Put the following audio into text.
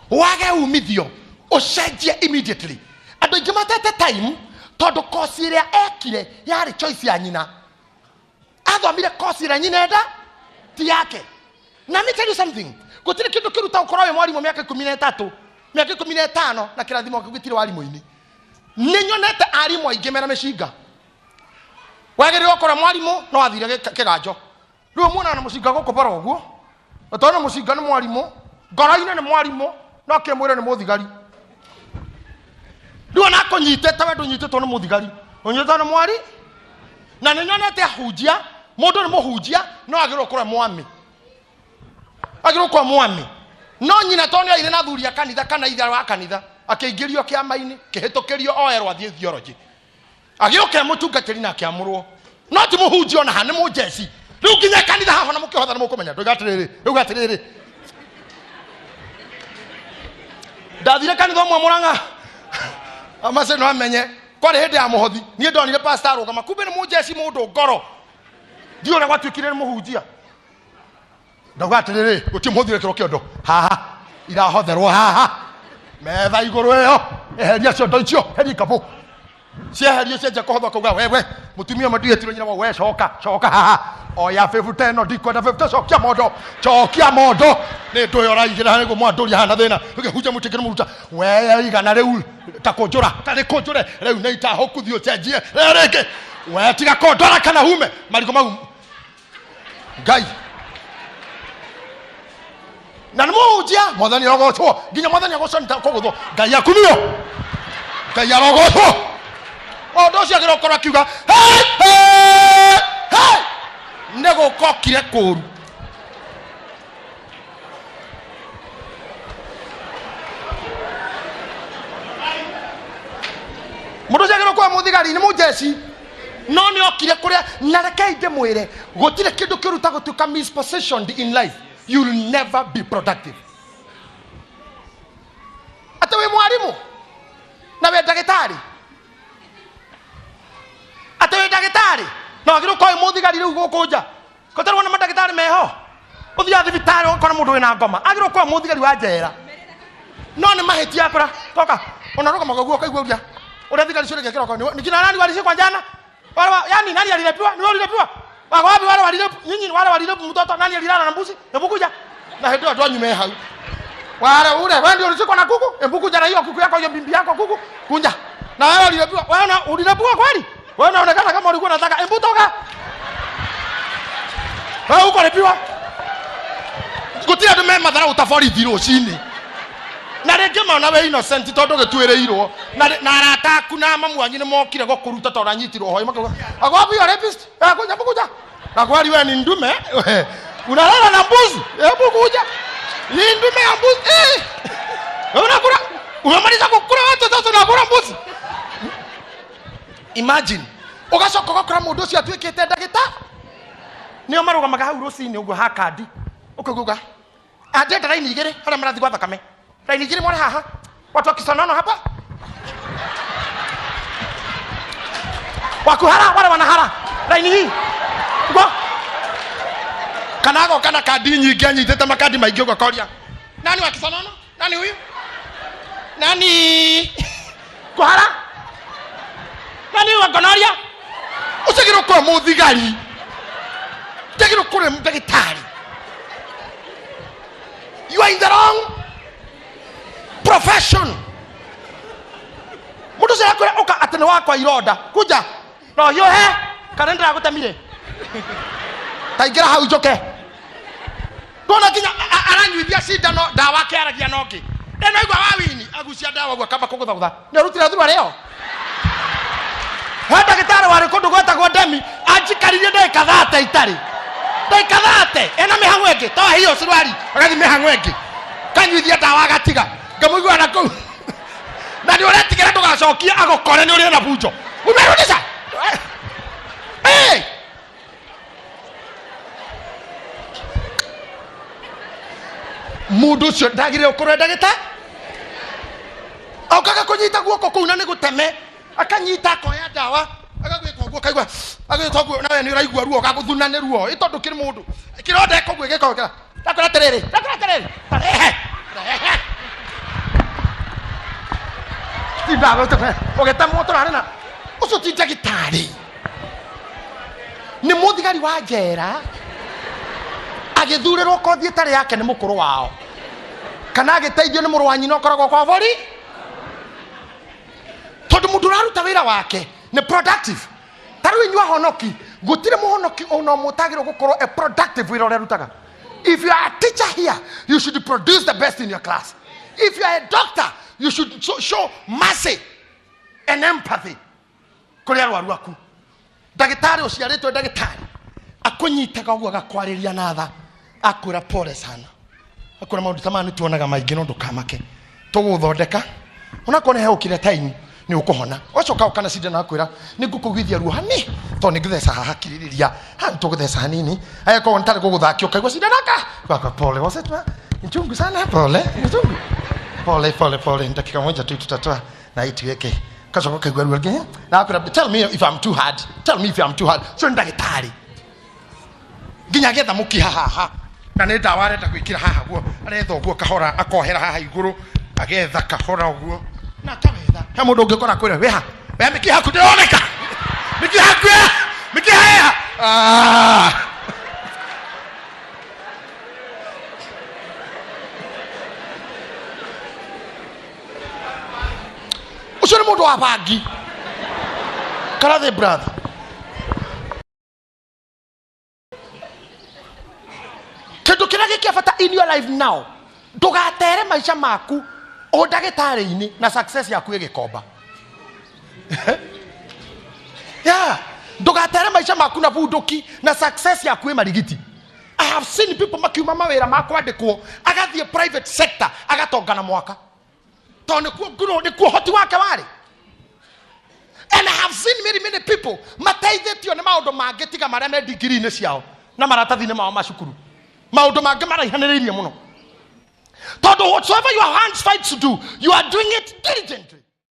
Wage umithio ũcenjie immediately. Andũ aingĩ matete time tondũ kosi ĩrĩa ekire yarĩ choice ya nyina. Athomire kosi ĩrĩa nyina enda ti yake. Na let me tell you something, gũtirĩ kĩndũ kĩruta ũkorwo wĩ mwarimũ mĩaka 13, mĩaka 15, na kĩrathimo kĩu gĩtirĩ warimũ-inĩ. Nĩ nyonete arimũ aingĩ mena mĩcinga. Wagĩrĩirwo gũkorwo mwarimũ no athire kĩganjo. Rĩu muonaga na mũcinga gũkũ bara ũguo, na tondũ mũcinga nĩ mwarimũ, ngoro-inĩ nĩ mwarimũ, no kĩmwĩrĩ nĩ mũthigari. Rĩu ona akũnyitĩte we ndũnyitĩtwo nĩ mũthigari, ũnyitĩtwo nĩ mwari. Na nĩ nyonete ahunjia, mũndũ nĩ mũhunjia no agĩrĩirwo kũrĩa mwami, agĩrĩirwo kũrĩa mwami, no nyina tondũ nĩ aire na athuri a kanitha kana ithe wa kanitha, akĩingĩrio kĩama-inĩ, kĩhĩtũkĩrio oerwo athiĩ theology, agĩũka mũtungatĩri na akĩamũrwo, no ti mũhunjia ona ha, nĩ mũjeci. Rĩu nginya kanitha haha na mũkĩhotha nĩ mũkũmenya. Ndoiga atĩrĩrĩ, rĩu atĩrĩrĩ, ndathire kanitha ũmwe Mũrang'a, amace no amenye kwarĩ hĩndĩ ya mũhothi. Niĩ ndonire pastor arũgama, kumbe nĩ mũjeci mũndũ ngoro, ndiũ ũrĩa gwatuĩkire nĩ mũhunjia. Ndauga atĩrĩrĩ, gũtirĩ mũhothi ũrekĩrwo kĩondo haha, irahotherwo haha metha igũrũ ĩyo, eheria ciondo icio, heria ikabũ cieherio cianjia kũhothwo. Akauga wewe mũtumia ũmwe ndigĩtirwo nyina we, coka coka haha, oya fifty ĩno, ndikwenda fifty, cokia mondo, cokia mondo, nĩ ndũĩ ũraigĩra nĩguo mwandũria haha na thĩna ũkĩhunja mũtĩkĩre mũruta we igana rĩu ta kũnjũra ta rĩkũnjũre rĩu nĩ itahũku, thiĩ ũcenjie rĩo rĩngĩ, we tiga kũndora kana hume marigũ mau Ngai na nĩ mũhunjia. Mwathani arogocwo, nginya mwathani agocwo nĩ kũgũthwo. Ngai akumio, Ngai arogocwo. Mũndũ ũcio agĩrĩirwo gũkorwo akiuga hey, hey, hey! Nĩ gũkokire kũru. Mũndũ ũcio agĩrĩirwo kuoya mũthigari, nĩ mũjeci, no nĩ okire kũrĩa. Na rekei ndĩmwĩre, gũtirĩ kĩndũ kĩruta gũtuĩka mispositioned in life. You'll never be productive. Atĩ wĩ mwarimũ na wĩ ndagĩtarĩ, atĩ wĩ ndagĩtarĩ na wagĩrĩirwo gũkorwo wĩ mũthigari. Rĩu gũkũ nja kotarwo na mandagĩtarĩ meho, ũthiaga thibitarĩ ũgakora mũndũ wĩna ngoma, agĩrĩirwo gũkorwo mũthigari wa njera, no nĩ mahĩtia akũra toka ona rũgamaga ũguo ũkaigua ũrĩa ũrĩa thigari ciũrĩkia kĩroko ni kina nani walishikwa jana wale wa, yani nani alirepiwa? Ni wewe ulirepiwa? Wako wapi wale walirepu nyinyi? Wale walirepu mtoto, nani alilala na mbuzi? Hebu kuja na hĩndĩ ĩyo andũ anyu me hau. Wale ule, wewe ndio ulishikwa na kuku, hebu kuja na hiyo kuku yako, hiyo bimbi yako kuku, kunja. Na wewe ulirepiwa, wewe una ulirepiwa kweli? Wewe unaonekana kama ulikuwa unataka, hebu toka wewe uko repiwa. Gũtirĩ andũ me matharau ta borithi rũcinĩ, na rĩngĩ mona wĩ innocent tondũ gĩtuĩrĩirwo na arata aku na mamu wanyu nĩ mokire gũkũruta tondũ anyitirwo hoi, makauga agwapi yo rapist, eh, kuja kuja na kwani wewe ni ndume, unalala na mbuzi? Hebu kuja, ni ndume ya mbuzi, eh, wewe unakula, umemaliza kukula watu, sasa unakula mbuzi. Imagine ugacoka ũgakora mũndũ ũcio atuĩkĩte ndagĩta, nĩo marũgamaga hau rũcinĩ ũguo ha kandi, ũkauga andenda raini igĩrĩ harĩa marathiĩ gwa thakame, raini igĩrĩ mware haha, watu wa kisonono hapa, wakuhara wale wanahara raini hii ngo kana agoka na kandi nyingĩ, anyitĩte makandi maingĩ ũguo, akoria nani wa kisonono, nani huyu, nani kuhara, nani wa gonoria. Ũcagĩrwo kwa mũthigari, njagĩrwo kũrĩ ndagĩtarĩ. You are in the wrong profession. Mũndũ ũcio akwĩra ũka atĩ nĩ wakwa ironda, kuja na ũhiũhe kana nĩ ndĩragũtemire, ta ingĩra hau njũke. Ndona nginya aranyuithia cindano ndawa, akĩaragia na ũngĩ ĩno igua wa wini agucia ndawa ũguo, akamba kũgũthagũtha, nĩ ũrutire thurwa rĩo. He ndagĩtarĩ warĩ kũndũ gwetagwo Ndemi, anjikaririe ndagĩka thate itarĩ ndagĩka thate ena mĩhang'o ĩngĩ, toa hiyo suruali, agathiĩ mĩhang'o ĩngĩ, kanyuithia ndawa agatiga, ngamũigua na kũu na nĩ ũretigĩra ndũgacokie agũkore nĩ ũrĩ na bunjo umerudisha. Hey! Mũndũ ũcio ndagĩrĩire gũkorwo ndagĩta okaga kũnyita guoko kũu na nĩ gũteme, akanyita akoya ndawa agagwĩka ũguo, kaigua agwĩka ũguo, nawe nĩ ũraigua ruo gagũthuna nĩ ruo, ĩ tondũ kĩrĩ mũndũ kĩronda ĩka ũguo ĩgĩka ũguo, ndakora atĩrĩrĩ, ndakora atĩrĩrĩ, tarehe rehe. Ũgĩtemwo tũrarĩ na ũcio ti ndagĩtarĩ, nĩ mũthigari wa njera agĩthurĩrwo kothi ĩtarĩ yake nĩ mũkũrũ wao, kana agĩteithio nĩ mũrũ wa nyina ũkoragwo kwa bori, tondũ mũndũ ũraruta wĩra wake nĩ productive. Ta rĩu inyuĩ ahonoki, gũtirĩ mũhonoki ona ũmwe ũtagĩrĩirwo gũkorwo a productive wĩra ũrĩa arutaga. If you are a teacher here, you should produce the best in your class. If you are a doctor, you should show mercy and empathy kũrĩ arwaru aku. Ndagĩtarĩ ũciarĩtwo ndagĩtarĩ akũnyitaga ũguo agakwarĩria na tha, akwĩra pole sana, akwĩra maũndũ ta maya nĩtuonaga maingĩ, no ndũkamake, tũgũthondeka onakorwo nĩ heũkire time nĩ ũkũhona. Wacoka ũka na cindano akwĩra nĩ ngũkũiguithia ruo hani, tondũ nĩ ngũtheca haha, kirĩrĩria haha nĩ tũgũtheca hanini. Agĩkorwo nĩ tarĩ gũgũthakia ũkaigua cindano aka gwakwa, pole wasetwa ni chungu sana, pole ni chungu, pole pole pole, dakika moja tu tutatoa na hii tuweke. Kacoka ũkaigua ruo rũngĩ na akwĩra, tell me if I'm too hard, tell me if I'm too hard. So nĩ ndagĩtarĩ nginya agetha mũkiha haha, na nĩ ndawa arenda gwĩkĩra haha guo, aretha ũguo kahora, akohera haha igũrũ, agetha kahora ũguo na akawetha. He mũndũ ũngĩkora kwĩra wĩha we mĩkiha yaku ndĩroneka, mĩkiha yaku ĩ, mĩkiha ĩha. Ah. Ũcio nĩ mũndũ wa bangi karathĩ, brother. Kĩndũ kĩrĩa gĩ kĩa bata in your life now, ndũgatere maica maku o ndagĩtarĩ-inĩ na success yaku ĩgĩkomba. Yeah, ndũgatere maica maku na bunduki na success yaku ĩ marigiti. I have seen people makiuma mawĩra ma kwandĩkwo, agathiĩ private sector, agatonga na mwaka, tondũ nĩkuo nguro, nĩkuo hoti wake warĩ. And I have seen many many people mateithĩtio nĩ maũndũ mangĩ tiga marĩa me ndigiri-inĩ ciao na maratathi-inĩ mao ma cukuru, maũndũ mangĩ maraihanĩrĩirie mũno, tondũ whatsoever your hands fight to do, you are doing it diligently.